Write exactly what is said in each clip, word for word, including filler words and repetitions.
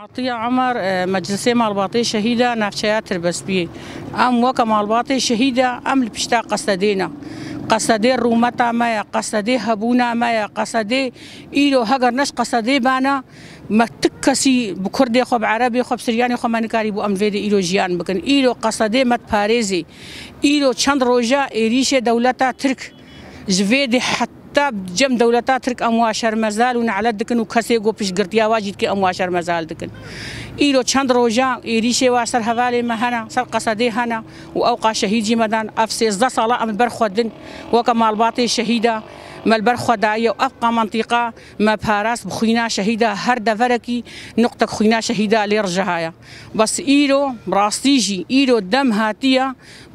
Atiye Omer, e, Meclisê Malbatê Şehîda navçeya Tirbespiyê. Em weke malbatê şehîda, em li pişta Qesedê ne. Qesedê rûmeta me ye, Qesedê hebûna me ye, Qesedê îro heger ne ji Qesedê bana, me ti kesî bi Kurdê xwe, bi Erebê xwe, bi Siryanê xwe me nikarîbû em vê dê îro jiyan bikin. Îro Qesedê me diparêzê. Îro çend roja êrîşê dewleta Tirk ji vê dê heta cem dewleta Tirk em wa şermezal û nelet dikin û kesê ku piştgirtiya wa jî dike em wa şermezal dikin. Îro çend roja êrîşê wa ser hevalê me hene, ser Qesedê hene û ewqa şehîd jî me dan. Ev sêzdeh sala em li ber xwe din weke malbatê şehîda me li ber xwe daye û ewqa mentiqa me parast bi xwîna şehîda her deverekî nuqtek xwîna şehîda lê rijihaye. Bes îro rastî jî îro dem hatiye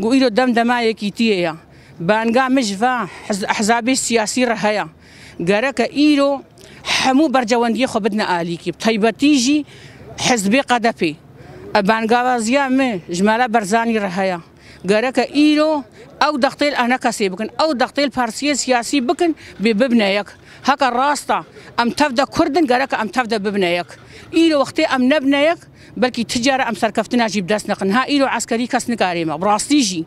ku îro dem dema yekîtiyê ye. Banga min ji va hiz-, ehzabê siyasî re heye. Gereke îro hemû bercewendiyê xwe bidine alîkî. Bi taybetî jî hizbê Q D P. Bangawaziya min ji mala Barzanî re heye. Gereke îro ew dextê li enekesê bikin. Ew dextê li partiyê siyasî bikin, bê bibine yek. Heke rast e, em tev de Kurd in, gereke em tev de bibine yek. Îro wextê em nebine yek, belkî ti cara em serkeftina jî bi dest nexin. Ha îro eskerî kes nikarê me. Bi rastî jî.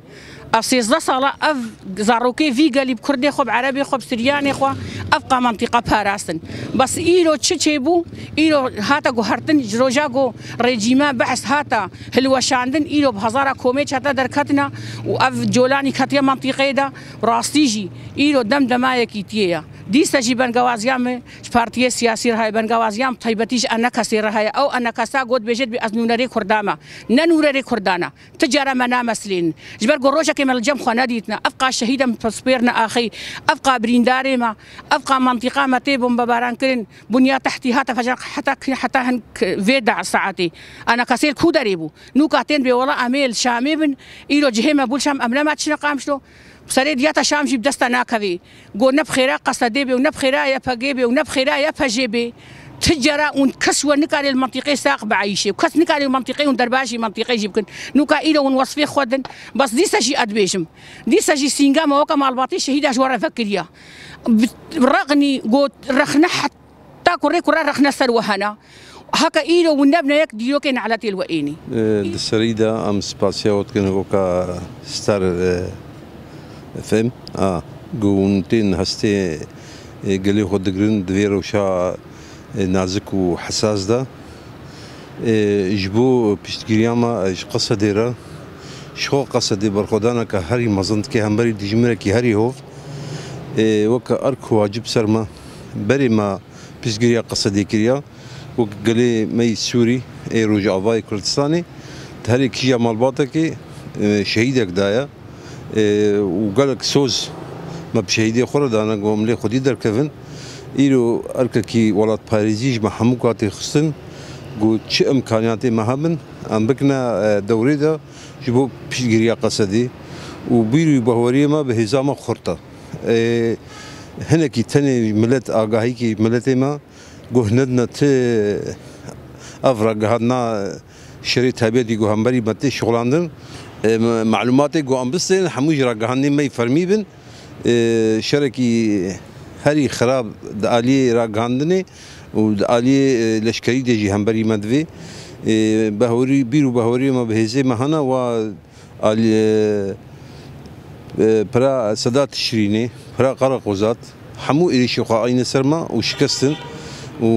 Ev sêzdeh sala ev zarokê vî gelî bi Kurdê xwe, bi Erebê xwe, bi Siryanê xwe, ev qa mentiqa parastin. Bes îro çi çêbû? Îro hate guhertin, ji roja ku rejîma Be'es hate hilweşandin, îro bi hezara komê çete derketina û ev colanî ketiye mentiqeyê de. Rastî jî îro dem dema yekîtiyê ye. Dîsa jî bengawaziya min ji partiyê siyasî re heye, bengawaziya min taybetî ji enekesê re heye. Ew enekesa got bêjê dibê ez nûnerê Kurda me. Ne nûnerê Kurda ne. Ti cara me namesilên. Ji ber ku rojekê me li cem xwe nedîtine. Ev qa şehîd em pispêrine axê. Ev qa birîndarê me. Ev qa mentiqa me tê bombebaran kirin. Bunya tehtî hate fecan heta, heta hin vê da saetê. Enekesê li ku derê bû? Nûka tên bê wela em ê li Şamê bin. Îro cihê me bû li Şam, em nema çine Qamişlo. Serê diya te Şam jî bi dest te nakevê. Go ne bi xêra Qesedê bê û ne bi xêra Y P G bê û ne bi xêra Y P J bê. Ti cara hûn kes we nikare li mentiqê sax bieyîşê û kes nikare li mentiqê hûn derbajî mentiqê jî bikin. Nûka îro hûn wesfê xwe din. Bes dîsa jî ez dibêjim. Dîsa jî sînga me weke malbatê şehîda ji we re vekiriya. Bi rexnî got rexne het Ta kurê kura rexne ser we hene. Heke îro hûn nebine yek dîrokê neletê li we ênî. Di serî de em spasiya we dikin weka Star, e, F M a ku hûn tên hestê, e, gelê xwe digirin di vê rewşa, e, nazik û hesas de. E, ji bo piştgiriya me ji Qesedê re, ji xwe Qesedê berxwedaneke herî mezin dike hemberî dijminekî herî hov. E, weke erk û wacib ser me berê me piştgiriya Qesedê kiriya. Wek gelê me yê Sûrî ê Rojavayê Kurdistanê di herê kîja malbatekê, e, şehîdek daye. E, û gelek soz me bi şehîdê xwe re dane, ku em lê xwedî derkevin. Îro erkekî welatparêzî ji me hemû katê xistin, ku çi imkaniyatê me hebin, em bikine, e, dewrê de ji bo piştgiriya Qesedê û bîr û baweriyê me bi hêza me xurt e. E, hinekî tenê milet agahîkî miletê me guh nedine ti ev ragihandina şerê taybetî ku hemberî me tê şixulandin. E, me-, malûmatê ku em bistên hemû ji ragihandinê me yê fermî bin. E, şerekî herî xirab di aliyê ragihandinê û di aliyê, e, leşkerî de jî hemberî me divê. E, behorî, bîr û behoriyê me bi hêzê me hene wa Alî, e, e, pira Sedat Tişrînê, pira Qereqozat, hemû êrîşê xwe ayne ser me û şikestin û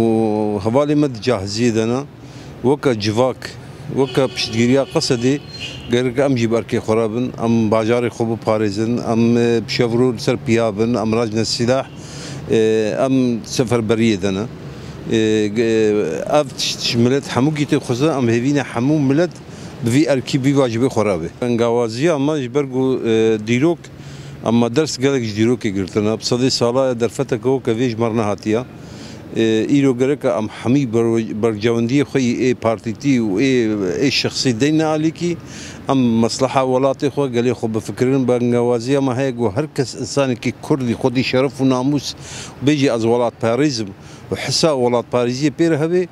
hevalê me di cahiziyê de ne. Weke civak, weke piştgiriya Qesedê gerek em jî bi erkê xwe re bin, em bajarê xwe biparêzin, em, e, bi şevro li ser piya bin, em racine sîlah, e, em seferberiyê de ne. E, ge-, ev tişt ji milet hemûkî tê xwezin, em hêvî ne hemû milet bi vî erkî, bi vî vacibê xwe re be. Bengawaziya me ji ber ku, e, dîrok, em me ders gelek ji dîrokê girtine. Bi sedê sala ye derfeteke weke vê ji me re nehatiye. E, îro gereke em hemî ber-, bercewendiyê xwe yî ê partîtî û ê, ê şexsî deyne alîkî, em mesleha welatê xwe, gelê xwe bifikirin. Bengawaziya me heye ku her kes, însanekî Kurdî xwedî şeref û namûs bêjî ez welatparêz im û hisa welatparêziyê pê re hebe,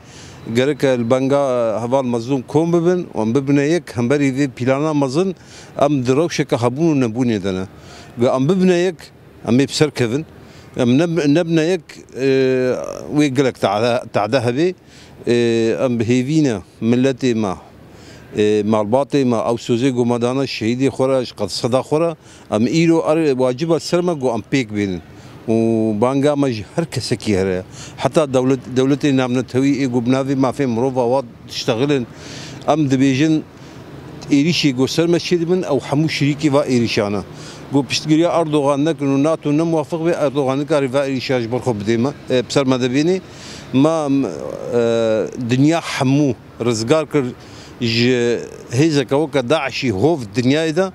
gereke li benga heval mezlûm kom bibin û em bibine yek hemberî vê plana mezin, em di rewşeke hebûn û nebûnê de ne. Ku em bibine yek, em ê bi ser kevin. Em neb-, nebine yek, e, wê gelek tehde, tehde hebe. Ê, em bi hêvî ne, miletê me, ê, malbatê me, ew sozê ku me dane şehîdê xwe re, ji qedseda xwe re, em îro er, waciba ser me ku em pêk bênin. Û banga me ji her kesekî here. Heta dewlet, dewletê navnetewî ê ku bi navê mafê mirova wa diştexilin, em dibêjin, êrîşê ku ser me çêdibin, ew hemû şirîkî va êrîşan e. Ku piştgiriya Erdogan nekin û NATO ne muwafiq be, Erdogan nikare va êrîşa ji ber xwe bidê me, e, bi ser me de bênê. Me, e, dinya hemû rizgar kir ji hêzeke weke DAIŞî hov dinyayê de.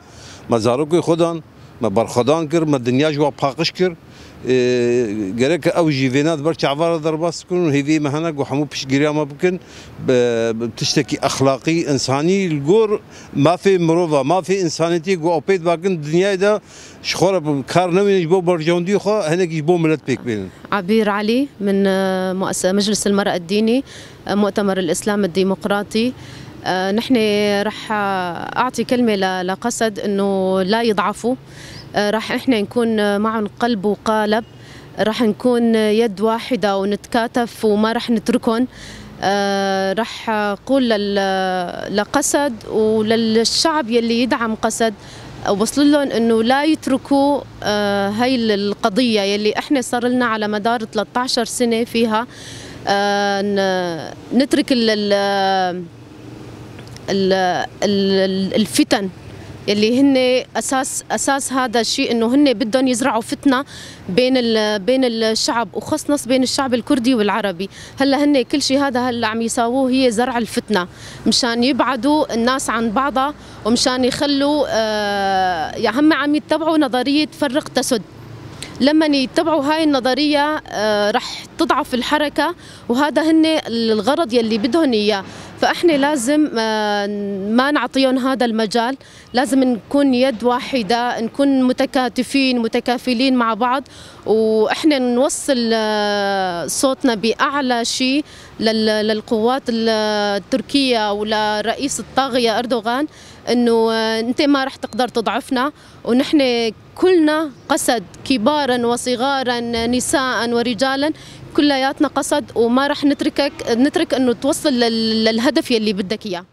Me zarokê xwe dan, me berxwedan kir, me dinya ji wa paqij kir. Ê, gerek ew jî vêna di ber çava re derbas bikin û hêviyê me hene ku hemû piştgiriya me bikin. Bi, bi tiştekî exlaqî, însanî, li gor mafê mirova, mafê însaniyetiyê ku ew pê dibakin dinyayê de ji xwe re bi kar newênin ji bo berjewendiyê xwe, hinekî ji bo milet pêk bênin. عبير علي من، آه، مؤس-، مجلس المرأة الديني، آه، مؤتمر الإسلام الديمقراطي. آه، نحن رح، آه، أعطي كلمة ل-، لقسد إنه لا يضعفوا. آه، رح إحنا نكون معهم قلب وقالب، رح نكون يد واحدة ونتكاتف وما رح نتركهم. آه، رح أقول لل-، لقسد وللشعب يلي يدعم قسد، وصل لهم إنه لا يتركوا، آه، هاي ال-، القضية يلي إحنا صار لنا على مدار ثلاثة عشر سنة فيها، آه، ن-، نترك ال-، ال-، ال-، ال-، ال-، الفتن يلي هن أساس، أساس هذا الشيء، إنه هن بدهم يزرعوا فتنة بين ال-، بين الشعب، وخص نص بين الشعب الكردي والعربي. هلأ هن كل شيء هذا هلأ عم يساووه هي زرع الفتنة، مشان يبعدوا الناس عن بعضها، ومشان يخلوا، آه، يعني هم عم يتبعوا نظرية فرق تسد. لمن يتبعوا هاي النظرية، آه، رح تضعف الحركة، وهذا هن الغرض يلي بدهن إياه. فإحنا لازم، آه، ما نعطيهم هذا المجال، لازم نكون يد واحدة، نكون متكاتفين، متكافلين مع بعض، وإحنا نوصل، آه، صوتنا بأعلى شي لل-، للقوات ال-، التركية ولرئيس الطاغية أردوغان، إنه، آه، أنت ما رح تقدر تضعفنا، ونحن كلنا قسد، كبارا وصغارا، نساء ورجالا، كلياتنا قسد، وما رح نتركك، نترك إنه توصل لل-، للهدف يلي بدك إياه.